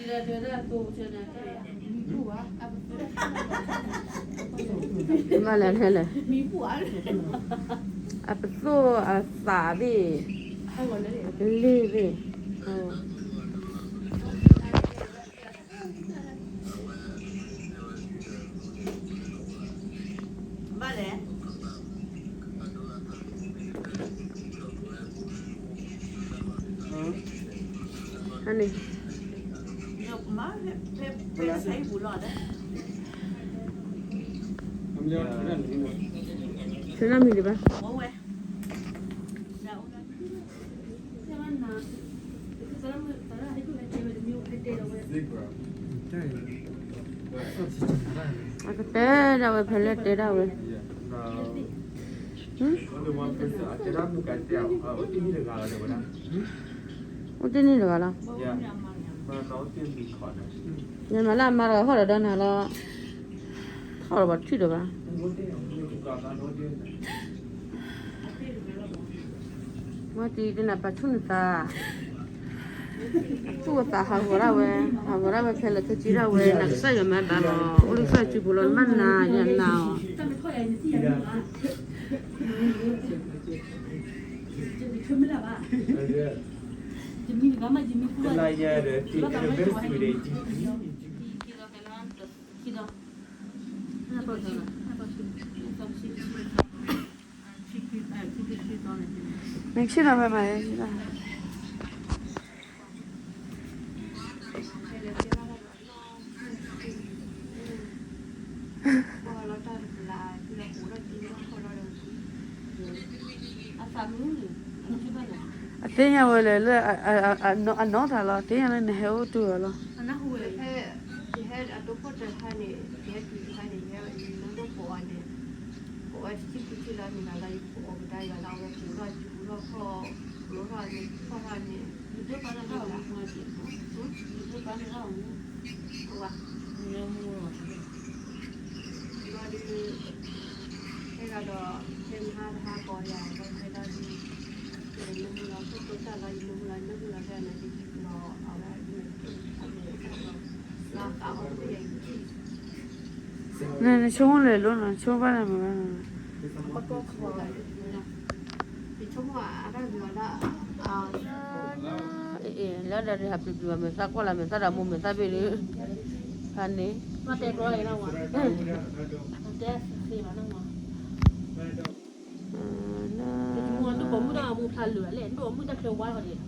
လၢတၢ် မ့ၢ်လဲၣ်လဲၣ်လဲၣ်, အပသိၣ်အသးသ့ၣ်, လ့ၢ်သ့ၣ်, ဘၣ်လဲၣ် ဟန့ၣ်, ဆၢနၢ်မံၤဒံးဘၣ်, အကတဲဒၣ်ဝဲဖဲလဲၣ်တဲဒၣ်ဝဲ, အိၣ်တ့ၢ်န့ၢ်တဂၤလီၤတဲဝဲဒၣ်, မ့ၢ်မၤလၢအမါတဂၤဟီၣ်ဒီးဒီနၤလီၤ, ထီၣ်လီၤပှၤတထံၣ်ဒီးဘၣ် မ့ၢ်တံၤတနၤပာ်ဆူၣ်နသး, သူၣ်အသးဟးဂီၤဒၣ်ဝဲ, ဟးဂီၤဒၣ်ဝဲခဲလၢာ်ခဲဆ့ဒၣ်ဝဲ, နကစၢ်ယွၤမၤသးလီၤ, အိၣ်လၢကစၢ်စုပူၤလီၤ, နဘၣ်နၤယနၤအီၤ, နဆ့ၣ်နီၤဖဲမး, အသ့ၣ်ညါဝဲလဲၣ်လၢ အနီၢ်ထါလီၤ, သ့ၣ်ညါလၢနဟဲအိၣ်တုၤအီၤလီၤ. ယဟဲအဒိခိၣ်တခါန့ၣ်, ယဟဲတုၤတခါန့ၣ်, ယဟဲလၢပအိၣ်န့ၣ်, ပအိၣ်ဝဲတဆံခံဆံလီၤန့ၣ်လီၤ, ယပအိၣ်ကဒါယွၤလၢအဝဲပူၤထီၣ်, ပူၤထီၣ်ခီၣ်, ပူၤထီၣ်န့ၣ်, ခီၣ်ထီၣ်န့ၣ်, ယဒိၣ်ပာ်လၢထီၣ်အမူ, ယဒိၣ်ပာ်လၢထီၣ်အမူ, အဝဲ, ဘျီဒုး, ဟဲဂၤဒီး, ဟဲမဟါတဟါကီးယၤ, ဘျီဒုး, ယနၢမူလီၤ, ခိၣ်တိစၢ်လီၤ, ယနၢမူလီၤ, နၢမူလီၤဖဲနၤတယံၤလီၤ, အဝဲ, နဆိကမိၣ်လဲၤလိၤနီၤ, ဆိကမိၣ်ဘၣ်လဲၣ်မးဘၣ်နီၤ, ယဆိကမိၣ်အတၢ်ဂ့ၤဝဲဒၣ်, လၢဒၣ်ဒုးဟးပျံၤပျံၤဘၣ် မဲာ်သၣ်ကွၢ်လၢမဲာ်သၣ်ဒီးမိၢ်မဲာ်သၣ်ဘ့ၣ်ဒုး, ဖးန့ၣ်, တဲသ့ဘၣ်နီၤ, တမူတကိးမုၣ်တၢ်မူဖျါလၢာ်လဲၣ်, ဒိၣ်မုၣ်တၢ်ချၢဝါလီၤဒံး,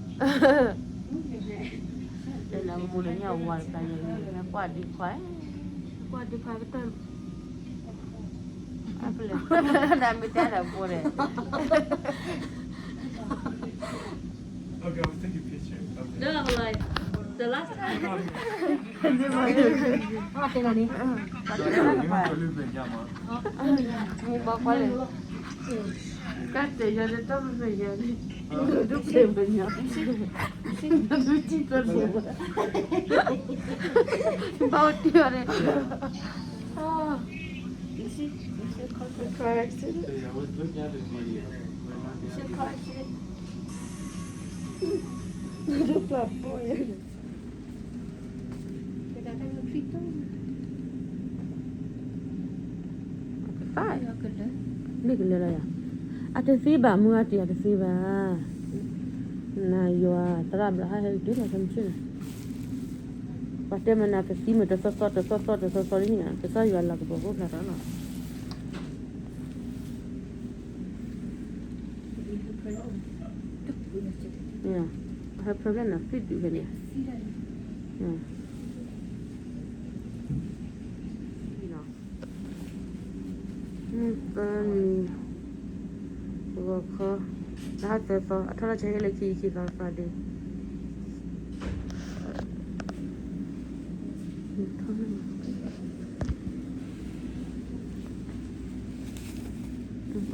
တဲလၢမူလၢညါဝါတဖျါန့ၣ်, ကွၢ်ဒံခွါ, ကွၢ်ဒံခွါကတၢၢ် အပလဲၤ, ဒၣ်မ့ၢ်တဲဒီးဖိဒီး, မ့ၢ်ဘၣ်ကွၢ်လဲၣ်, ကတဲယၤလၢတၢ်မ့ၢ်ယၤန့ၣ်, ဒုးပျဲမညါ, ဒုးကံၢ်ပၢၢ်လၢ, ဘၣ်အိၣ်တ့ၢ်အီၤန့ၣ်, car accident, car accident, ဒုးပျဲပိာ်ယၤန့ၣ်, မ့ၢ်ကလၢလီၤယၤ, အတသ့ဘၣ်မုၢ်အတံၢ်အတသ့ဘၣ်, နယွၤသရၣ်ဘျီဟဲဟဲက့ၤတုၤလီၤ ခဲမုၢ်ဆ့ၣ်န့ၣ်, ပှၤတဲမနၤကသံမ့ၢ်တသီသီတသီသီတသီသီဒ်န့ၣ် ကစၢ်ယွၤလၤကပီၤဖိဖျါထီၣ်လီၤ. ဟဲဖဲဖဲန့ၣ် သ့ၣ်ဒုးဖဲန့ၣ် သၢနံၤ ဂီၤခီ တဟါသၢသီ အထီၣ်လီၤဆဲးလၢခံ ခံသီသီ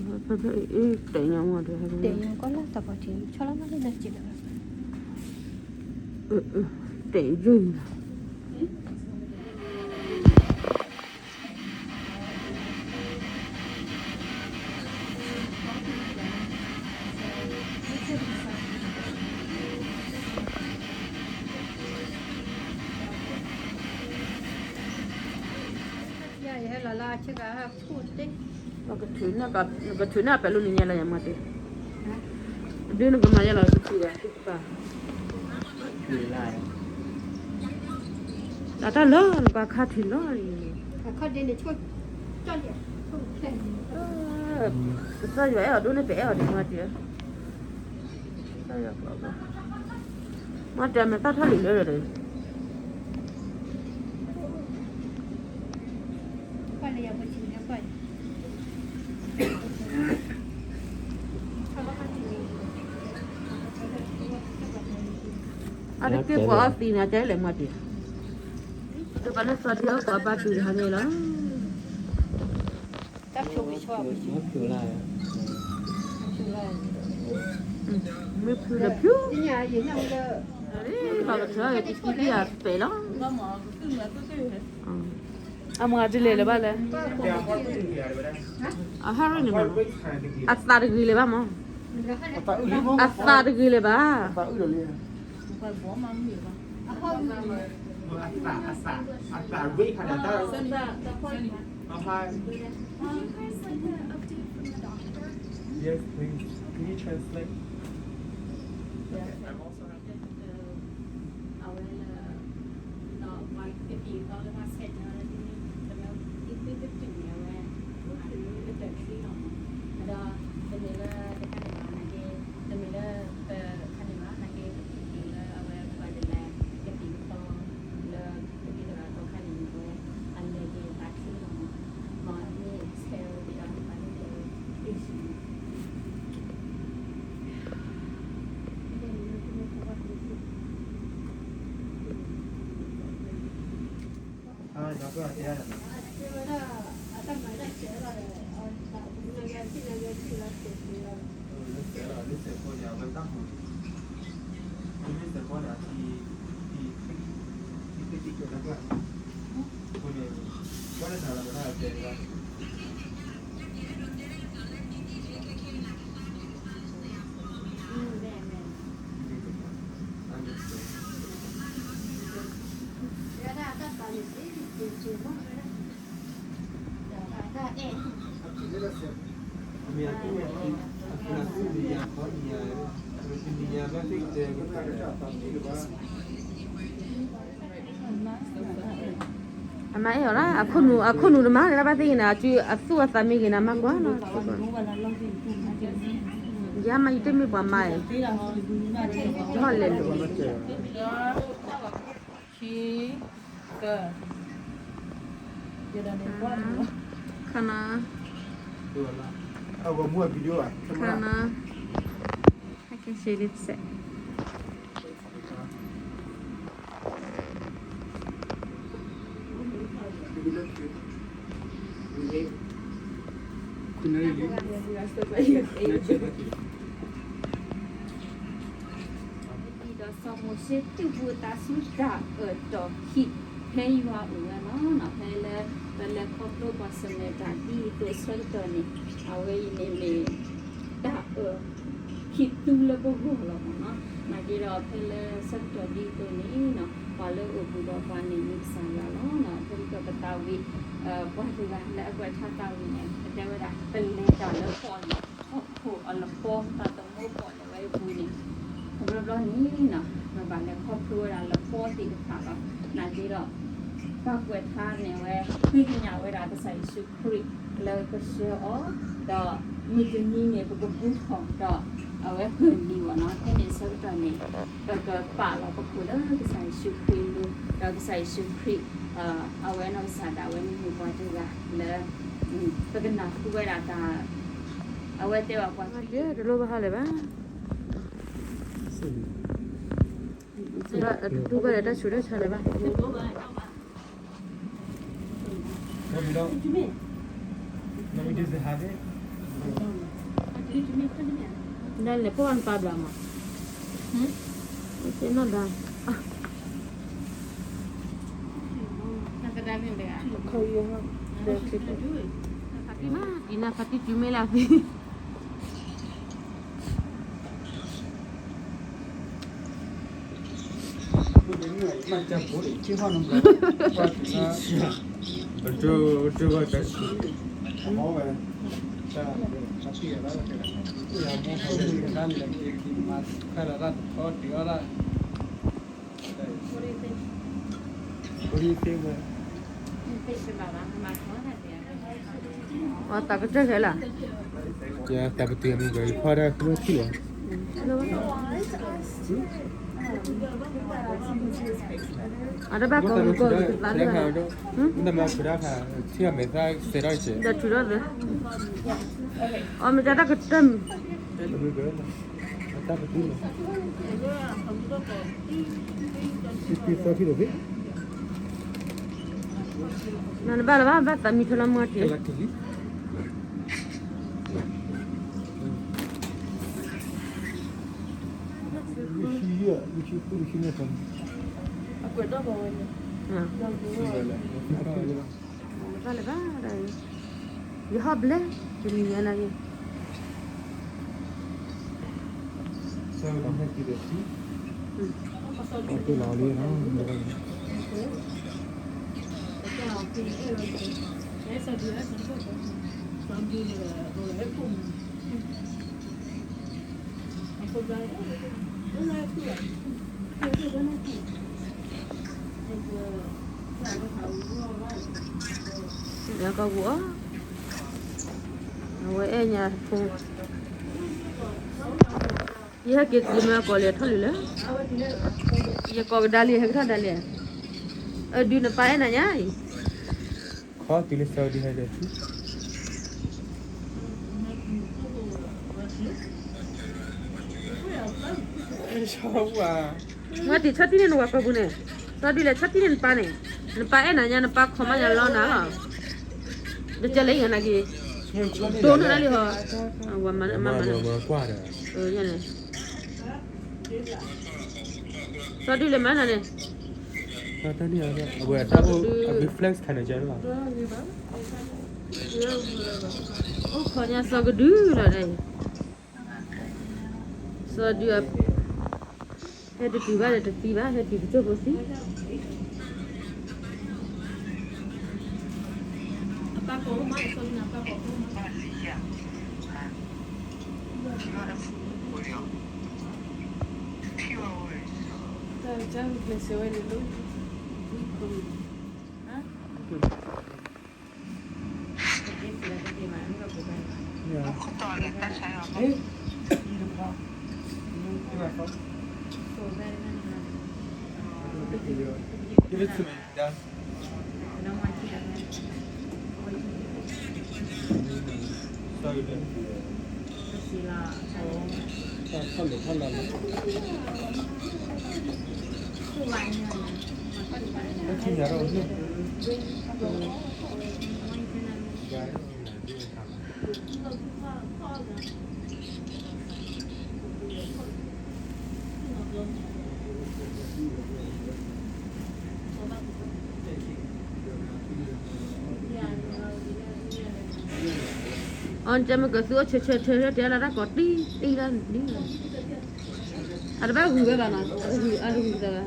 ဒ့ ဖဲဖဲအံၤ တဲာ်ညါမး တဲာ်ညါကီၢ်လၢတၢ်ပီၤထံး ဆီလီၤမးလၢနၤစ့ၢ်ကီး တဲာ်ယုၢ် ကထုးန့ၢ် ကထုးန့ၢ်အပဲာ်လိနံၤညါလီၤ ယမၤတ့ၢ် ဒ်နကမၤယဲလီၤ ကထုးဒီး တၢ်တၢ်လၢနပှၤခါထုးလီၤ ကစၢ်ယွၤအဲၣ်အီၤဒိၣ်န့ၢ် ပအဲၣ်အီၤဒ်မၤတ့ၢ် မၤတ့ၢ် မ့ၢ်တၢ်ထီၣ်လံၤလၢ အတက့ၢ်ပှၤအီသံးန့ၣ် တဲလဲၣ်မၤတ့ၢ် တပာ်လၢသီထံအီၣ်ပှၤဘၣ်တုၤတဟါန့ၣ်လီၤ တၢ်ဖျိကဆှီ မ့ၢ်ဖျိဒီးဖျိ ပှၤကထၢက့ၤတံၢ်တံၢ်အပဲာ်လီၤ အမၤတလဲၤလၢၤဘၣ်လဲၣ် အဟါရ့ၣ်န့ၣ်မး အသးတဂ့ၤလၢၤဘၣ်မး အသးတဂ့ၤလၢၤဘၣ် Hi. Can you guys send an update from the doctor? Yes, please. Can you translate? Okay, I'm also having အဝဲလၢ ဒီးပှၤကက့ၤသီလၢပှၤဆဲးကျိးလၢဒ်န့ၣ် တမ့ၢ်ဒ်သုတတုၤန့ၣ် အဝဲ အတုၤလၢတၢ်ချံလီၤမး ဒီး တမ့ၢ်လၢတခါန့ၣ်ဘၣ်နာ်က့ တမ့ၢ်လၢပခါန့ၣ်ဘၣ်နာ်က့ ပတုၤလၢအဝဲပှၤဒလဲ ကသံၣ်ကသီ လၢ ကသံၣ်ကသီတခါန့ၣ် အလဲၤက့ၤသးချံလီၤမး မ့ၢ်ဆဲးဝဲဒၣ်တဖၣ်န့ၣ် အမၤအဲၣ်အီၤလၢ အခိၣ်နူာ် အခိၣ်နူာ်တမၤ လၢဘၣ်သ့ၣ်ဂ့ၤန့ၣ် အသူၣ်အသးမ့ၢ်ဂ့ၤန့ၣ် မၤကွၢ်လီၤ ယမၤ ယတမ့ၢ်ပှၤမၤအံၤ ယဟီၣ်လဲၤလိၤ ခံ သၢ ယဒၣ်န့ၣ် ခဏ ခဏ I can share it set. ဒီးစီၤမိၤၡ့ တူၢ်ဘိသးဆူတၢ်အၢၣ်တီၢ်ခံ ဖဲယွၤအိၣ်ဝဲလီၤ. ဖဲလၢ ပလဲၤခီဖျိပှၤဆၢၣ်မဲာ်တၢ်ဒ်အံၤအသိးအဆၢကတီၢ်န့ၣ် အဝဲအံၤန့ၣ်မ့ၢ် တၢ်အၢၣ် ခံသူလၢပဂီၢ်လီၤမးနီၤ. နာ်က့ဒီး ဖဲလၢဆၢကတီၢ်ဒ်အသိးန့ၣ်နီၤ ပှၤလၢအအိၣ်ဘူးဒီးပှၤန့ၣ် မ့ၢ်ကစၢ်ယွၤလီၤ. ဖဲန့ၣ်ပသးဝံၣ် ပှၤတဂၤလၢအကွဲးထါသးဝံၣ်န့ၣ် အတဲဝဲဒၣ် ပလဲၤတၢ်လၢပီၣ်လဲၣ် ဟီၣ်ခိၣ်အလပီ တၢ်သမူပီၣ်လဲၣ်ဝဲအပူၤန့ၣ် တဘျီဘျီန့ၣ်နီၤ ပဘၣ်လဲၤခီဖျိဝဲဒၣ်လပီသ့ၣ်တဖၣ်လီၤ. နာ်က့ဒီး ပှၤကွဲးထါန့ၣ်ဝဲ ဃ့ကညးဝဲဒၣ်ကစၢ်ယ့ၣ်ၡူးခရံာ်လၢကဆှၢအီၤ ဒီးမုၢ်တနံၤန့ၣ် ပကပူၤဖီၣ်ဒီး အဝဲဃုာ်လံဝဲနီၤ, ဖဲန့ၣ်အဆၢကတီၢ်န့ၣ် ပကပာ်လီၤပခိၣ်လၢကစၢ်ယ့ၣ်ၡူးခရံာ်အလိၤ, ဒီးကစၢ်ယ့ၣ်ၡူးခရံာ် အဝဲနီၢ်ကစၢ်ဒၣ်ဝဲမ့ၢ်မိၢ်ပှၢ်တဂၤလၢ ပကနၢ်ဟူဝဲဒၣ်တၢ်, အဝဲတဲဘၣ်ပှၤ တလိၣ်ဘၣ်ဟါလၢၤဘၣ်, တူၢ်ဘၣ်ဒီးတၢ်ဆူးတၢ်ဆါလၢၤဘၣ်. ဒ်လဲၣ် ဖိၣ်ဃဲနပၢ်ဘျးမး, နီၢ်ဒါ, ဒ်နဖါတံၢ်စုမ့ၢ်လၢသံ အတၢ်ကတၢၢ်ခဲလၢာ်, တၢ်ပတုာ်မ့ၢ်ဂ့ၤ ယဖီတၢ်ကမၢထံၣ်လီၤ. အတဘၣ်ကီမုၢ်ကီၢ်ကသးလၢ, မ့ၢ်တမၤခုးတၢ်ခါ, ထံၣ်အမဲာ်သၣ်စဲးထီၣ်က့ၤ, ဒီးထုးထီၣ်သ့, အမ့ၢ်တၢ်ကတၢၢ်, တၢ်ပတုာ်လီၤ. နဘၣ်လၢၤဘၣ် ဘၣ်သးမံထီၣ်လၢမူအတံၢ်, ဘၣ်လၢၤဘၣ်, ယဟီၣ်ဘျဲၣ် တနံၤညါနာ်က့ၤ ကီၢ်ပူၤအီၤ, အဝဲအဲၣ်ညါဖိ, ယဟဲက့ၤတုၤမ့ၢ်အကိာ်လံထီၣ်လံလၢ, ယကိးကဒါလံ ဟဲကထီၣ်ဒါလံ, အဒုးနပၢ်အဲၣ်နၤညါအံၤ, ခီတုၤလၢစီၤဒုဟဲဒီး မ့ၢ်တံၤဆီၣ်တံၢ်န့ၢ်နဝၤကိာ်ပူၤန့ၣ်, ဆီဒုလဲၤဆီၣ်တံၢ်န့ၢ်နပၢ်န့ၣ်, နပၢ်အဲၣ်နၤညါ နပၢ်ခီမးယၤလီနၤလီၤ, တကဲလၢယၤနာ်က့ၤ, တိၢ်နီၣ်ဒၣ်လံဟီ, ဝၤမၤမၤ, န့ၣ်, ဆီဒုလဲၤမၤနၤန့ၣ်, အဝဲတၢ်အိၣ်အဘု flex ခါန့ၣ်ကဲလီၤ, အိၣ်ခိးညါစီၤကဒုလီၤဒၣ်အံၤ, စီၤဒု ဟဲတတုၤဘၣ်ဒီးတသံဘၣ် ဟဲတုၤကစၢၢ်ဖိသံ, Give it to me, Dad. Guys, အီ ကမ့ၢ်ကသူအီၣ်ဆၢဆၢထၢထၢ တဲလီၤတၢ်ကိးတံၢ်တံၢ်လီၤန့ၣ်, အတဘၣ်ဂုာ်ဝဲဘၣ်နီၤ, အတဂုာ်သးဘၣ်.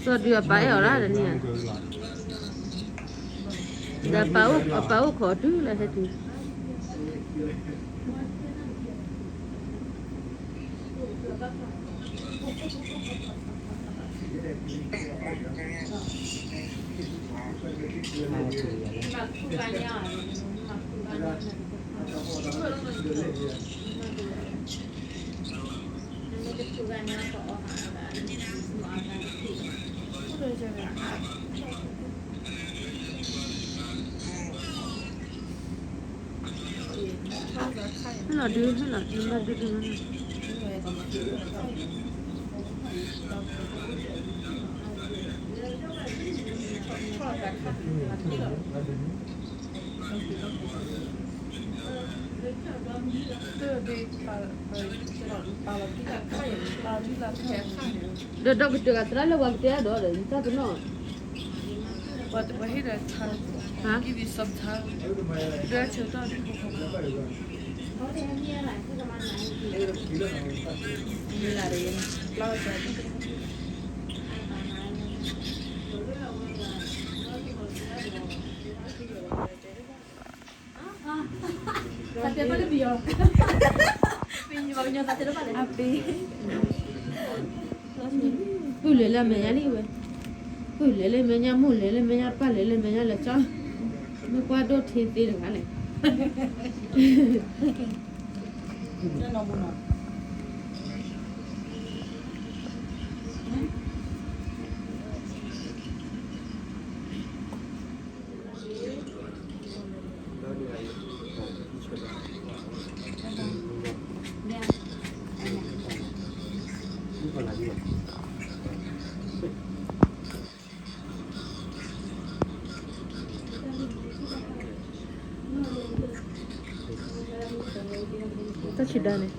စီၤဒုးအပၢ်အဲၣ်အီၤဒၣ်တနံၤဧါ, ဒီးအပၢ်အိၣ်ခိးတုၤလၢဟဲတုၤ Thank you. ဟဲလီၤဒုး ဟဲလီၤဒုး မၤဒုးဒုးမၤန့ၣ် ဒီးဒီးကတၢၢ်ဂၤသရၣ်လၢပှၤကတဲဒီး ယတၢ်ပနီၣ် ဟါ ပုၢ်လဲၤလၢမဲာ်ညါလံဝဲ, ပုၢ်လဲၤလၢမဲာ်ညါ မိၢ်လဲၤလၢမဲာ်ညါ ပၢ်လဲၤလၢမဲာ်ညါ လဲၤကၠီ, မ့ၢ်ကွၢ်ဒိၣ်ထံသ့တဂၤလဲၣ်. တၢ်ဆံးဒါန့ၣ်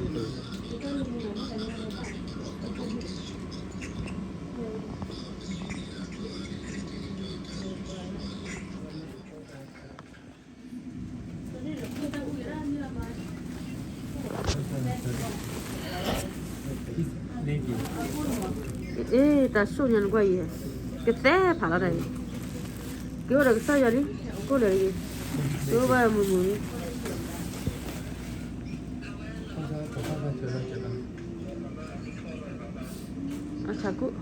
အ့ တၢ်ဆိၣ်ညါနကွၢ်အံၤ, ကသဲဖးလီၤတၢ်အံၤ, က့ၤအိၣ်ဒီးကစၢ်ယွၤလံ, ကိၣ်လၢာ်တဂ့ၤ, က့ၤအိၣ်ဘၣ်မုာ်မုာ်လံ, အဆၢကိၣ်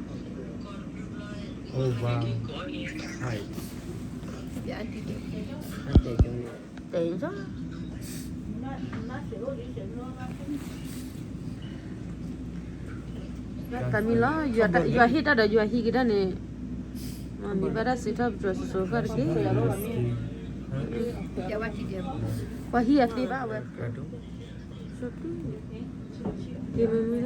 တဲ တၢ်မံၤလီၤ, ယွၤဟ့ၣ်တၢ်ဒီးယွၤဟံးကဒါန့ၣ်, မ့ၢ်ဘၣ်တၢ်စံးထီၣ်ပတြၢၤစိၤစိၤဃၣ်တက့ၢ်. ပှၤဟံးအသ့ဘၣ်ဝဲ, က့ၤမုာ်မုာ်လၢ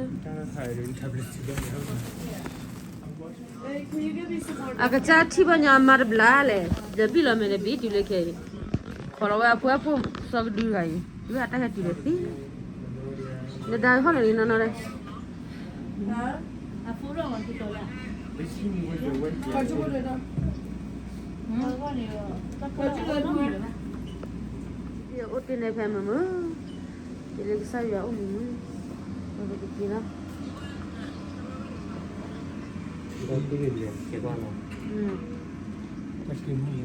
အကစၢ်ထံၣ်ဘၣ်ညါအမါတဘျါလဲၣ်, ဒီးဘံၣ်လီၤမဲာ်ဒီးဘံၣ်တုၤလၢခဲအံၤ, ခိးလီၤဝဲအဖိအဖိ စီၤကဒုတဂၤအံၤ, ဝဲအတၢ်ဟဲတုၤဒီးသံ, ဒီးဒါဟီၣ်လၢာ်လံနီၢ်နီၢ်ဒီး အိၣ်တ့ၢ်န့ၣ်ဖဲမုာ်မုာ်, ယလၢကစၢ်ယွၤအိၣ်မုာ်မုာ်, ပကက့ၤလီၤ. က့ၤ, တတံၤ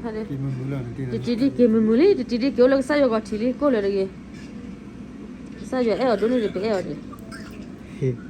ဒံးက့ၤမုာ်မုာ်လံ, တတံၤဒံးက့ၤအိၣ်လၢကစၢ်ယွၤဂီၤထံးလံ, ကိၣ်လၢာ်တဂ့ၤ, ကစၢ်ယွၤအဲၣ်အီၤဒိၣ်န့ၢ်ဒီး ပအဲၣ်အီၤဒံး.